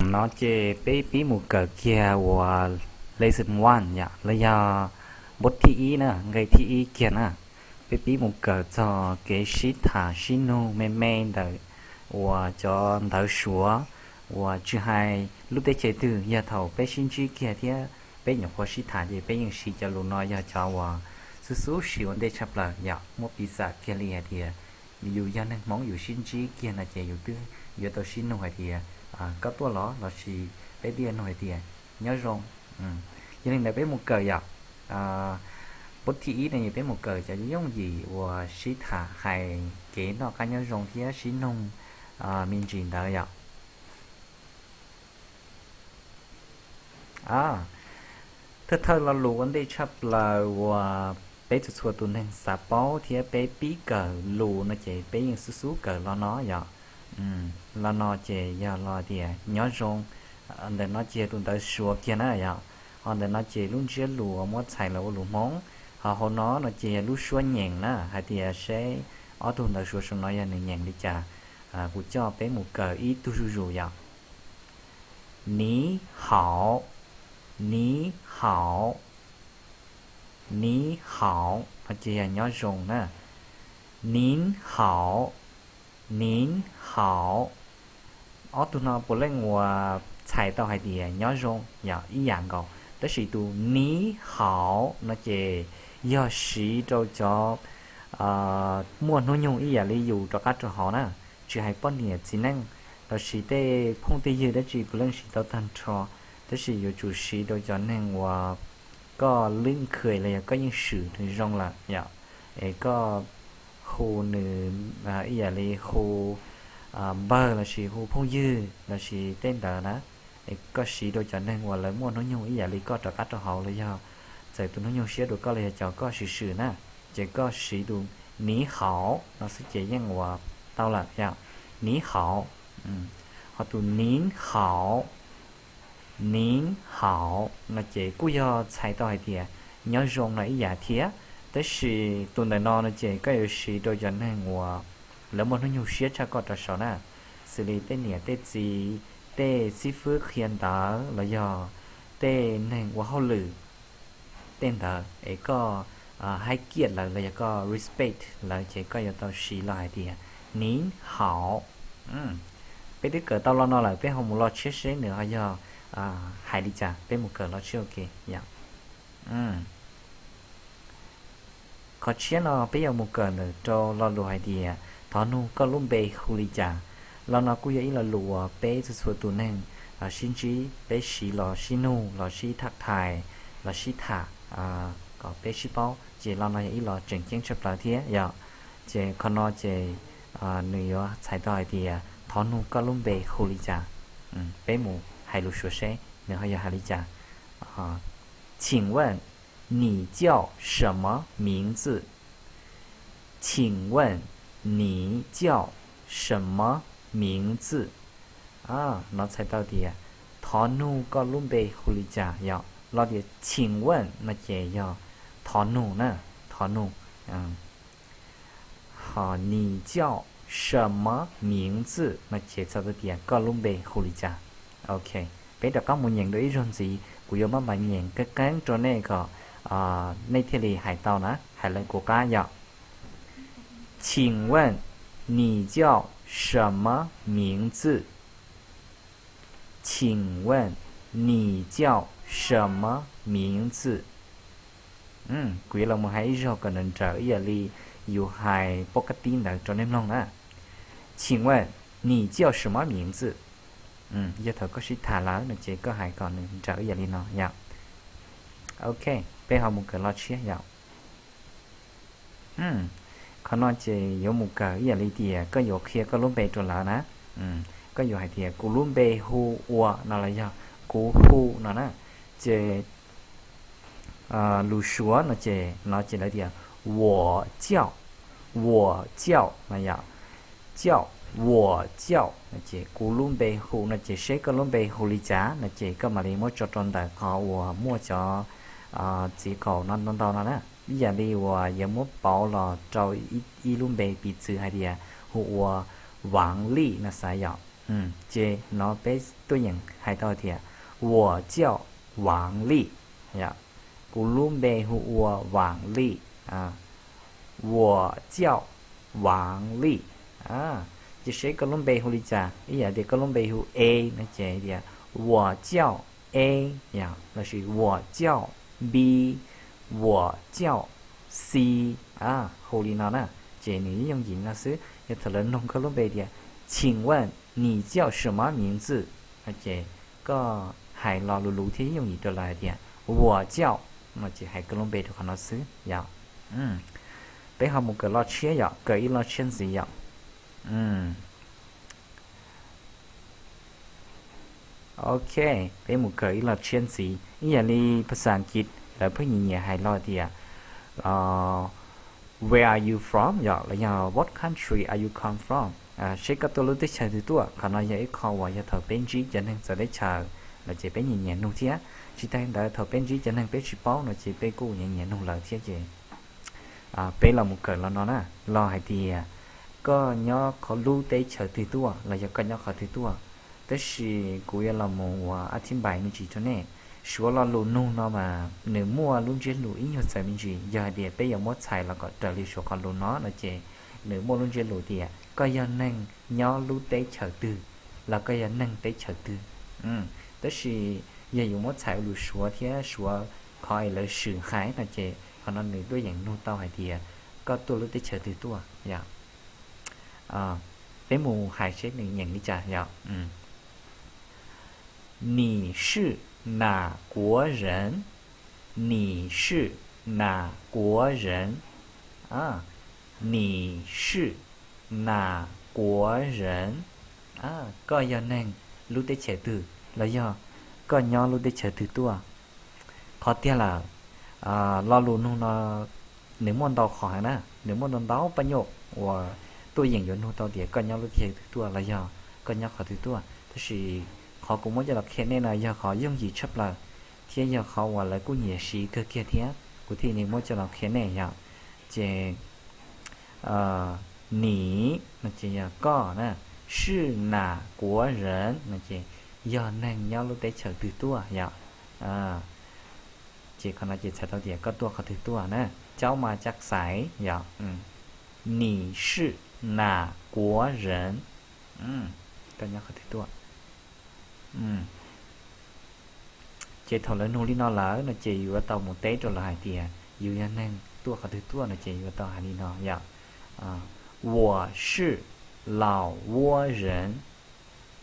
No ces peb pib mus kawm kiag uas lesson one yom, los yog npawb thib ib na, nqe thib ib kiag na. Peb pib mus kawm txog kev sib tham sib nug me me ntawm uas cov ntawv Suav uas tsis hais lub teb chaws twg, yog thaum peb sib ntsib kiag thiab peb nyuam qhuav sib tham ces peb yeej siv cov lus no yog cov uas xub xub siv ua ntej tshaj plaws yom. Muab piv xam kiag li hais tias yus yog neeg Hmoob yus sib ntsib kiag no ces yus twb yuav tau sib nug hais tias koj tuaj los, los sis peb twb yuav nug hais tias nyob zoo. Yog li ntawd peb mus kawm yom. Npawb thib ib no peb mus kawm cov yooj yim uas sib tham hais kev noj qab nyob zoo thiab sib nug me ntsis ntawd yom. Thawj thawj lo lus ua ntej tshaj plaws uas peb txhua txhua tus neeg xav paub thiab peb pib kawm lus no ces peb yeej xub xub kawm lo no yom. Lo no ces yog lo tias nyob zoo. Ntawm no ces yog tus ntawv Suav kiag na yom. Ho ntawm no ces lub ntsiab lus uas muab txhais los ua lus Hmoob. Ho hauv no no ces yog lub suab nyeem na, hais tias seb ob tug ntawv Suav saum no yog nws nyeem li cas. Kuv coj peb mus kawm ib tug zuj zus yom. Ni hauv, ni hauv, ni hauv no ces yog nyob zoo na. Nin hauv, nin hauv. Ob tug no puav leej uas txhais tau hais tias nyob zoo yom, ib yam nkaus, tab sis tus ni hauv no ces yog siv rau cov muaj hnub nyoog ib yam li yus rov qab rau hauv na. Tsis hais poj niam txiv neej los sis tej phooj tej ywg dab tsi puav leej siv tau tag nrho, tab sis yuav tsum siv rau cov neeg uas koj lwb nkhaws los yog koj yeej swm nws zoo lawm yom, es koj hu nws ib yam li hu npawg los sis hu phooj ywg los sis tej ntawd na. Es koj siv rau cov neeg uas lawv muaj hnub nyoog ib yam li koj rov qab rau hauv los yog txawm tus hnub nyoog siab dua koj los yog cov koj swm swm na, ces koj siv tus ni hauv no xwb ces yeej ua tau lawm yom. Ni hauv. Ho tus nin hauv, nin hauv no ces kuj yog txhais tau hais tias nyob zoo no ib yam thiab, tab sis tus ntawm no no ces koj yuav siv rau cov neeg uas lawv muaj hnub nyoog siab tshaj koj rau saud na, xws li tej niam tej txiv, tej xib fwb qhia ntawv los yog tej neeg ua hauj lwm tej ntawd es koj haib kiaj lawv los yog koj respect lawv ces koj yuav tau siv los hais tias nin hauv. Peb twb kawm tau lo no lawm, peb ho mus lo tshiab seb nws ho yog hais li cas, peb mus kawm lo tshiab ua ke yom. Qhov tshiab no peb yuav mus kawm ntawm rau lo lus hais tias thov nug koj lub npe hu li cas. Lo no kuj yog ib lo lus uas peb txhua txhua tus neeg sib ntsib peb siv los sib nug los sib tham thais los sib tham kom peb sib paub, ces lo no yog ib lo tseem ceeb tshaj plaws thiab yom. Ces qhov no ces nws yuav txhais tau hais tias thov nug koj lub npe hu li cas. Peb mus hais lus Suav seb nws ho yog hais li cas. 请问你叫什么名字？请问你叫什么名字？ No txhais tau tias thov nug koj lub npe hu li cas yom. Los tias 请问 no ces yog thov nug na, thov nug. Ho 你叫什么名字 no ces txhais tau tias koj lub npe hu li cas. Ok, peb rov qab mus nyeem dua ib zaug ntxiv, kuv yuav maj mam nyeem qeeb qeeb rau nej kom nej thiaj li hais tau na, hais lawv kuv qab yom. 请问你叫什么名字？请问你叫什么名字？ Kuv yuav los mus hais ib zaug kom nws nrawm ib yam li yus hais poj kab tib ntawd rau nej mloog na. 请问你叫什么名字？ Yog thaum koj sib tham lawm no ces koj hais kom nws nrawm ib yam li no yom. Ok, peb ho mus kawm lo tshiab yom. Qhov no ces yuav mus kawm ib yam li tias koj yuav qhia koj lub npe rau lawv na. Koj yuav hais tias kuv lub npe hu ua no los yog kuv hu no na. Ces lus Suav no ces no ces lawv tias 我叫, 我叫 no yom. 叫, 我叫 no ces kuv lub npe hu no ces seb koj lub npe hu li cas no ces koj mam li muab tso rau ntawm qhov uas muaj cov txiv qaum no ntau ntau no na. Ib yam li uas yuav muab pauv los rau ib lub npe piv txwv hais tias hu ua Vav Lij no xav yom. Ces no peb tuaj yeem hais tau tias 我叫王丽, yog, kuv lub npe hu ua Vaam Lij, 我叫王丽. Ces seb koj lub npe hu li cas, ib yam tias koj lub npe hu A no ces tias 我叫 A, yog, lossis 我叫 B, 我叫 C, hu li no na. Ces nws yooj yim no xwb, yog thaum lawv noog koj lub npe tias 请问你叫什么名字, ces koj hais lo lus luv thiab yooj yim rau lawv hais tias 我叫, no ces hais koj lub npe rau qhov no xwb, yog. Peb ho mus kawm lo tshiab yom, kawm ib lo tshiab ntxiv yom. Ok, peb mus kawm ib lo tshiab ntxiv. Ib yam li phas xas Askiv lawv pheej nyiam nyiam hais lo tias Where are you from? Yog, los yog What country are you come from? Seb koj tuaj lub teb chaws twg tuaj. Qhov no yog ib qho uas yog thaum peb ntsib cov neeg txawv teb chaws no ces peb nyiam nyiam nug thiab. Tsis tas li ntawd thaum peb ntsib cov neeg peb tsis paub no ces peb kuj nyiam nyiam nug lawv thiab ces peb los mus kawm lo no na, lo hais tias koj nyob qhov lub teb chaws twg tuaj los yog koj nyob qhov twg tuaj. Tab sis kuv yuav los mus ua a thib npais me ntsis rau nej. Suav lo lus nug no mas nws muaj lub ntsiab lus ib nyuag txawv me ntsis, yog hais tias peb yuav muab txhais los kom raws li suav qhov lus no no ces nws muaj lub ntsiab lus tias koj yog neeg nyob lub teb chaws twg los koj yog neeg teb chaws twg. Tab sis yog yuav muab txhais ua lus suav thiab suav qhov es lawv swm hais no ces qhov no nws tuaj yeem nug tau hais tias koj tuaj lub teb chaws twg tuaj, yog. Peb mus hais seb nws nyeem li cas yom. 你是哪国人? 你是哪国人? 你是哪国人? Koj yog neeg lub teb chaws twg los yog koj nyob lub teb chaws twg tuaj? Qhov tiag lawm, lo lus nug no nws muaj ntau qhov heev na, nws muaj ntau ntau paj nyuj uas tuaj yeem yuav nug tau tias koj nyob lub teb chaws twg tuaj los yog koj nyob qhov twg tuaj. Tab sis qhov kuv muab coj los qhia nej no yog qhov yooj yim tshaj plaws thiab yog qhov uas lawv kuj nyiam siv kawg kiag thiab, kuv thiaj li muab coj los qhia nej yom. Ces 你 no ces yog koj na, 是哪国人 no ces yog neeg nyob lub teb chaws twg tuaj yom. Ces qhov no ces txhais tau tias koj tuaj qhov twg tuaj na. 叫吗? 叫谁 yom. 你是哪国人? Koj nyob qhov twg tuaj? Ces thaum lawv nug li no lawm no ces yuav tau mus teb rau lawv hais tias yus yog neeg tuaj qhov twg tuaj no ces yuav tau hais li no yom. 我是老挝人.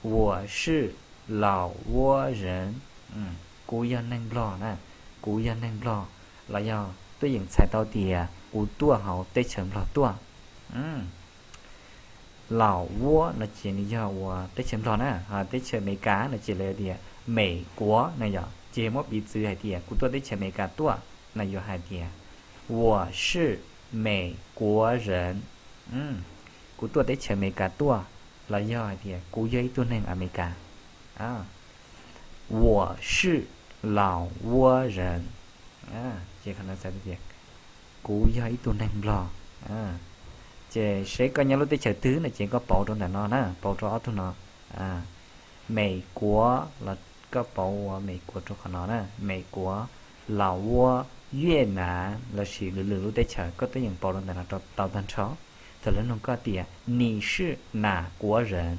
我是老挝人. Kuv yog neeg Nplog na, kuv yog neeg Nplog, los yog tuaj yeem txhais tau tias kuv tuaj hauv teb chaws Nplog tuaj. Laus Vuab no ces nws yog uas teb chaws Nplog na, teb chaws Amelikas no ces lawv tias Mem Kuav na yom, ces muab piv txwv hais tias kuv tuaj teb chaws Amelikas tuaj no yuav hais tias 我是美国人. Kuv tuaj teb chaws Amelikas tuaj, los yog hais tias kuv yog ib tug neeg Amelikas. 我是老挝人. Ces qhov no txhais tias kuv yog ib tug neeg Nplog. Ces seb koj nyob lub teb chaws twg no ces koj pauv rau ntawm no na, pauv rau ob tug no. Mem Kuav los koj pauv ua Mem Kuav rau qhov no na, Mem Kuav, Laus Vuab, Viaj Nam lossis lwm lwm lub teb chaws koj twb yeej pauv rau ntawm no rau tau tag nrho. Thaum lawv nug koj tias 你是哪国人?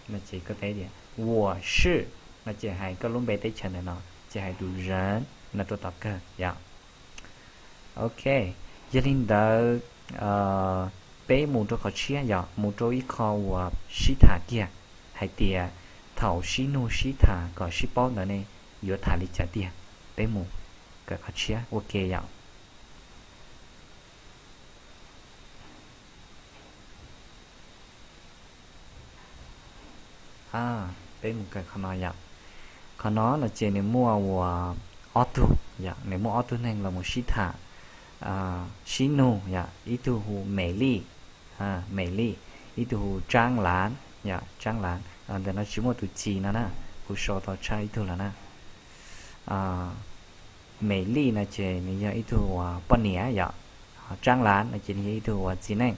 no ces koj teb tias 我是 no ces hais koj lub npe teb chaws ntawm no, ces hais tus 人 no rau tom kawg yom. Ok, yog li ntawd peb mus rau qhov tshiab yom, mus rau ib qho uas sib tham kiag hais tias thaum sib nug sib tham kom sib paub ntawd ne yuav tham li cas tiag. Peb mus kawm qhov tshiab ua ke yom. Peb mus kawm qhov no yom. Qhov no no ces nws muaj uas ob tug yom, nws muaj ob tug neeg los mus sib tham, sib nug yom, ib tug hu Mem Lij, Mem Lij, ib tug hu Tsaab Laav yom, Tsaab Laav. Ntawm no tsis muaj tus ci no na, kuv sau tau tshaj ib tug lawm na. Mem Lij no ces nws yog ib tug uas poj niam yom, Tsaab Laav no ces nws yog ib tug uas txiv neej.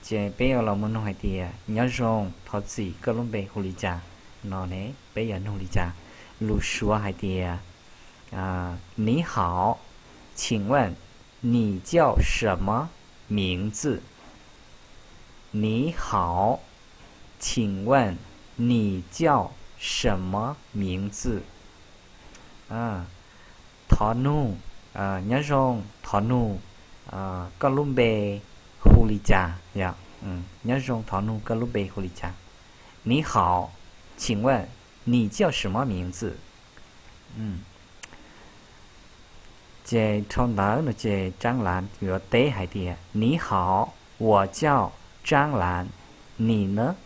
Ces peb yuav los mus nug hais tias nyob zoo, thov txim, koj lub npe hu li cas no ne, peb yuav nug li cas? Lus Suav hais tias 你好, 请问你叫什么名字? 你好, 请问你叫什么名字? Thov nug, nyob zoo, thov nug, koj lub npe hu li cas? Nyob zoo, thov nug koj lub npe hu li cas? 你好, 请问你叫什么名字? Ces dhau ntawd no ces Tsab Lav yuav teb hais tias 你好, 我叫张兰, 你呢?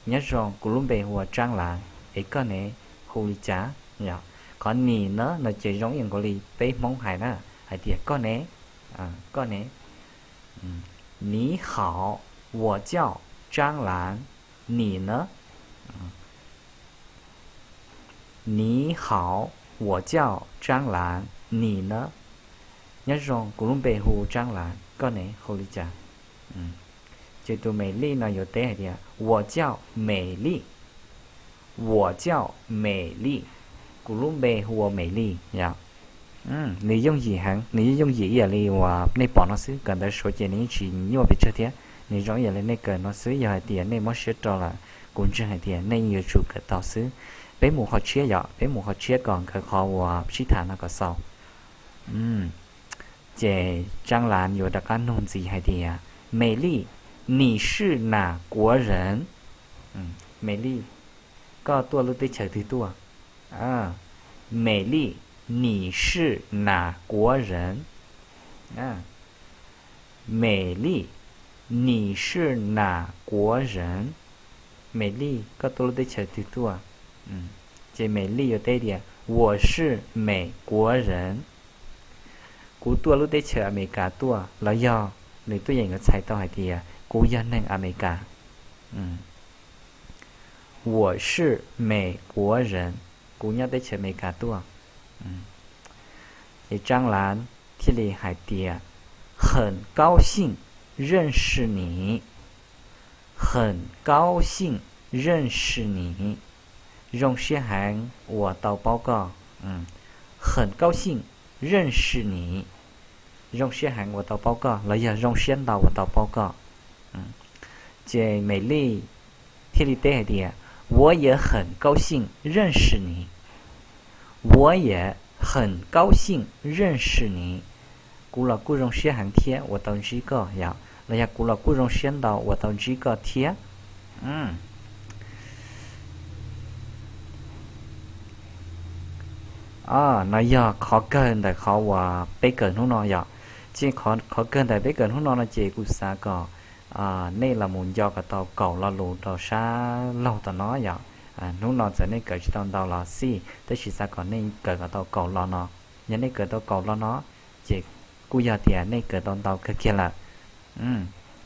Nyob zoo, kuv lub npe hu ua Tsab Lav, es koj ne, hu li cas? Yog qhov 你呢 no ces zoo ib yam nkaus li peb Hmoob hais na, hais tias koj ne, koj ne. 你好, 我叫张兰, 你呢? 你好, 我叫张兰, 你呢? Nyob zoo, kuv lub npe hu Tsab Lav, koj ne, hu li cas? Ces tus Mem Lij no yuav teb hais tias 我叫美丽, 我叫美丽, kuv lub npe hu ua Mem Lij yom. Nws yooj yim heev, nws yooj yim ib yam li uas nej pom no xwb, kawm ntawv Suav ces nws yeej tsis nyuaj pes tsawg thiab, nws zoo ib yam li nej kawm no xwb. Yog hais tias nej muab siab rau lawm, kuv ntseeg hais tias nej yeej yuav tsum kawm tau xwb. Peb mus qhov tshiab yom, peb mus qhov tshiab kom nkawd qhov uas sib tham no kom xaus. Ces Tsab Lav yuav rov qab nug ntxiv hais tias 美丽, 你是哪国人? 美丽, koj tuaj lub teb chaws twg tuaj? 美丽, 你是哪国人? 美丽, 你是哪国人? 美丽, koj tuaj lub teb chaws twg tuaj? Ces 美丽 yuav teb tias 我是美国人, kuv tuaj lub teb chaws Amelikas tuaj, los yog nws tuaj yeem yuav txhais tau hais tias kuv yog neeg Amelikas. 我是美国人, kuv nyob teb chaws Amelikas tuaj. Ces Tsab Lav thiaj li hais tias 很高兴认识你, 很高兴认识你, zoo siab heev uas tau paub koj. 很高兴认识你, zoo siab heev uas tau paub koj los yog zoo siab ntau uas tau paub koj. Ces 美丽 thiaj li teb hais tias 我也很高兴认识你, 我也很高兴认识你, kuv los kuj zoo siab heev thiab uas tau ntsib koj yom, los yog kuv los kuj zoo siab ntau uas tau ntsib koj thiab. No yog qhov kawg ntawm qhov uas peb kawm hnub no yom. Ces qhov kawg ntawm peb kawm hnub no no ces kuv xav kom nej los mus nco kom tau kaum lo lus rau sab laug tom no yom. Hnub no txawm nej kawm tsis tau ntau los xij, tab sis xav kom nej kawm kom tau kaum lo no. Yog nej kawm tau kaum lo no, ces kuj yog tias nej kawm tau ntau kawg kiag lawm.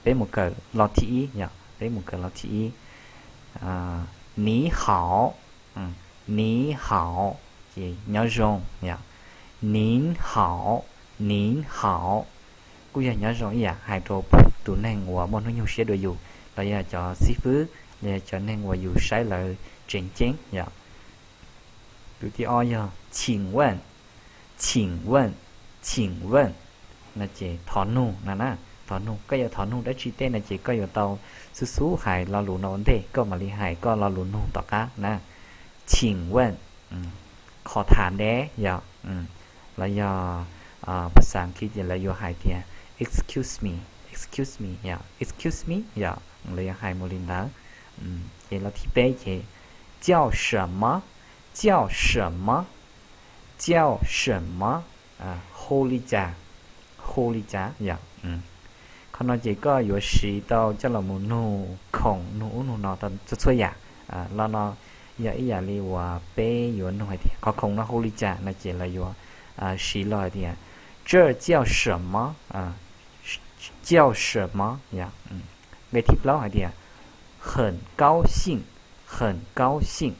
Peb mus kawm lo thib ib yom, peb mus kawm lo thib ib. 你好, 你好, ces nyob zoo yom. 您好, 您好, kuj yog nyob zoo ib yam hais rau tus neeg uas muaj hnub nyoog siab dua yus, los yog cov xib fwb, los yog cov neeg uas yus saib lawv tseem ceeb yom. Tus thib ob yog 请问, 请问, 请问, no ces thov nug no na. Thov nug, koj yuav thov nug dab tsi tej no ces koj yuav tau xub xub hais lo lus no ua ntej, koj mam li hais koj lo lus nug tom qab na. 请问, qhov tham ntej yom, los yog phas xas Askiv ces lawv yuav hais tias excuse me, excuse me yom, excuse me yom, lawv yuav hais mus li ntawd. Ces lo thib peb ces 叫什么, 叫什么, 叫什么, hu li cas, hu li cas yom. Qhov no ces koj yuav siv tau coj los mus nug khoom, nug ub nug no txhua txhua yam. Lo no yog ib yam li uas peb yuav nug hais tias qhov khoom no hu li cas no ces lawv yuav siv los hais tias 这叫什么, 叫什么 yom. Nqe thib plaub hais tias 很高兴, 很高兴,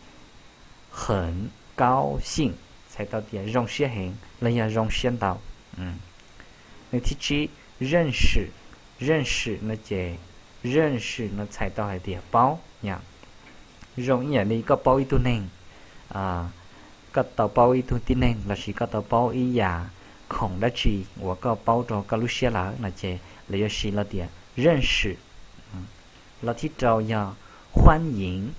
很高兴, txhais tau tias zoo siab heev los yog zoo siab ntau. Nqe thib tsib, 认识,认识 no ces 认识 no txhais tau hais tias paub yom. Zoo ib yam li koj paub ib tug neeg, koj tau paub ib tug tib neeg lossis koj tau paub ib yam khoom dab tsi uas koj paub rau koj lub siab lawm no ces lawv yuav siv los tias 认识. Los thib rau yog 欢迎,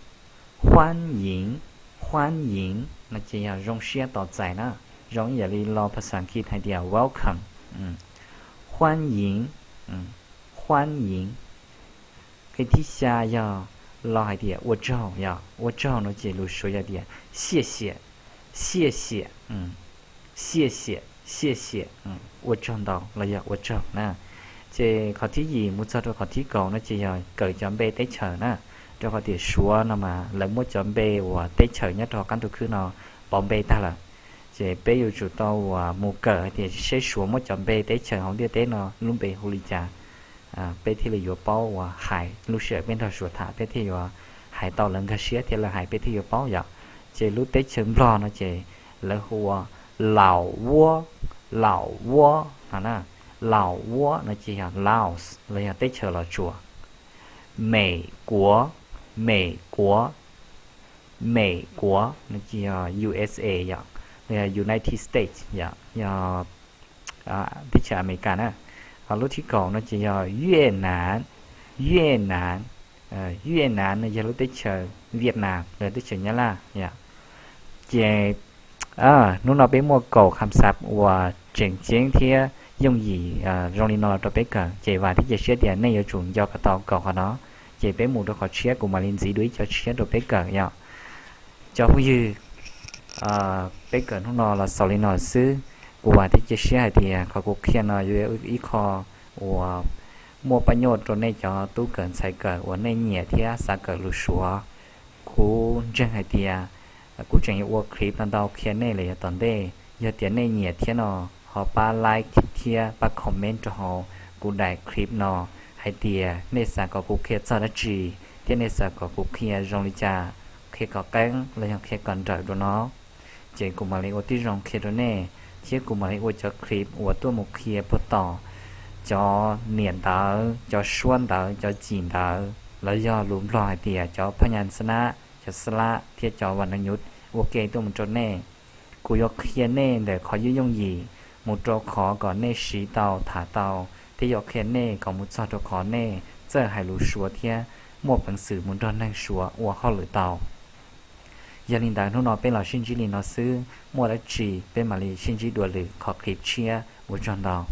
欢迎, 欢迎 no ces yog zoo siab tos txais na, zoo ib yam li lo phas xas Askiv hais tias welcome, 欢迎, 欢迎. Qhov thib xya yog lo hais tias ua tsaug, yog ua tsaug no ces lus Suav yog tias 谢谢, 谢谢, 谢谢, 谢谢, ua tsaug ntau los yog ua tsaug na. Ces qhov thib yim mus txog rau qhov thib kaum no ces yog kawm cov npe teb chaws na, rau qhov tias Suav no mas lawv muab cov npe uas teb chaws nyob rau qab ntuj khwb no pauv npe tag lawm. Ces peb yuav tsum tau uas mus kawm hais tias seb Suav muab cov npe teb chaws hauv ntiaj teb no lub npe hu li cas, peb thiaj li yuav paub uas hais lub sij hawm peb nrog Suav tham peb thiaj yuav hais tau lawv nkag siab thiab lawv hais peb thiaj yuav paub yom. Ces lub teb chaws Nplog no ces lawv hu ua Laus Vuab, Laus Vuab no na. Laus Vuab no ces yog Laos los yog teb chaws Los Tsuas. Mev Kuav, Mev Kuav, Mev Kuav no ces yog U S A yom, los yog United States yom, yog teb chaws Amelikas na. Ho lub thib kaum no ces yog Viaj Nam, Viaj Nam, Viaj Nam no yog lub teb chaws Viaj Nam los teb chaws Nyab Laj yom. Ces hnub no peb muaj kaum kham xav uas tseem ceeb thiab yooj yim zoo li no los rau peb kawm, ces vam thiab cia siab tias nej yuav tsum nco kom tau kaum qhov no. Ces peb mus rau qhov tshiab, kuv mam li ntxiv dua ib co tshiab rau peb kawm yom. Cov phooj ywg, peb kawm hnub no los xaus li no xwb. Kuv vam thiab cia siab hais tias qhov kuv qhia no yuav ib qho uas muaj paj nyuaj rau nej cov tub kawm ntxhais kawm uas nej nyiam thiab xav kawm lus Suav. Kuv ntseeg hais tias kuv tseem yuav ua clip ntau ntau qhia nej lawm yav tom ntej. Yog tias nej nyiam thiab no, ho pab like thiab pab comment rau hauv kuv daim clip no hais tias nej xav kom kuv qhia txog dab tsi thiab nej xav kom kuv qhia zoo li cas, qhia kom qeeb los yog qhia kom nrawm dua no, ces kuv mam li ua tib zoo qhia rau nej, thiab kuv mam li ua cov clip uas tuaj mus qhia puag tom cov niam ntawv, cov suab ntawv, cov cim ntawv, los yog lus Nplog hais tias cov phaj nyas xab nab, cov xab lab thiab cov vam neej nyuv ua ke tuaj mus rau nej. Kuv yuav qhia nej ntawm qhov yooj yooj yim mus rau qhov kom nej siv tau tham tau, thiab yuav qhia nej kom mus txog rau qhov nej txawj hais lus Suav thiab muaj peev xwm mus nrog neeg Suav ua hauj lwm tau. Yog li ntawd hnub no peb los sib ntsib li no xwb, muaj dab tsi peb mam li sib ntsib dua lwm qhov clip tshiab. Ua tsaug ntau.